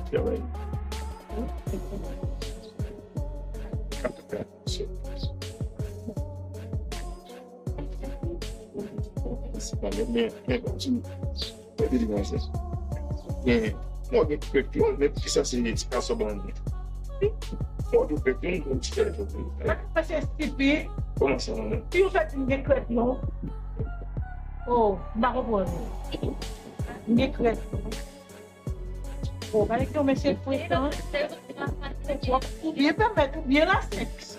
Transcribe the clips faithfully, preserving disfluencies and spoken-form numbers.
ap travay. Men, men, men, men, men, men, men, men, mwen gen krèk yon, men kisa se ti gason ban mwen? Mwen gen krèk yon, mwen ti gason. Sa k pase, Stipi? Kòman sa, mwen? Si ou fè di m gen krèk yon. Oh, m pa konprann. M gen krèk. Oh, gade ki yon mesye frekan. Ou byen pèmèt, ou byen lasèks.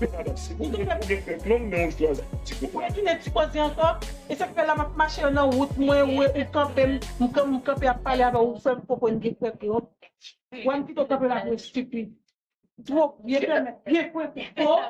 Men madanm, si ou gen, ou gen krèk long, men ou chwazi ti kou. Ou retounen ti koze ankò. E sa k fè la m ap mache nan wout mwen, ou, ou kanpe, m, m kan-, m kanpe ap pale avè w, ou fè m konprann gen krèk long. Wè m pito kanpe la pou estipid. Twòp, byen pèmèt, byen frekan. Oh.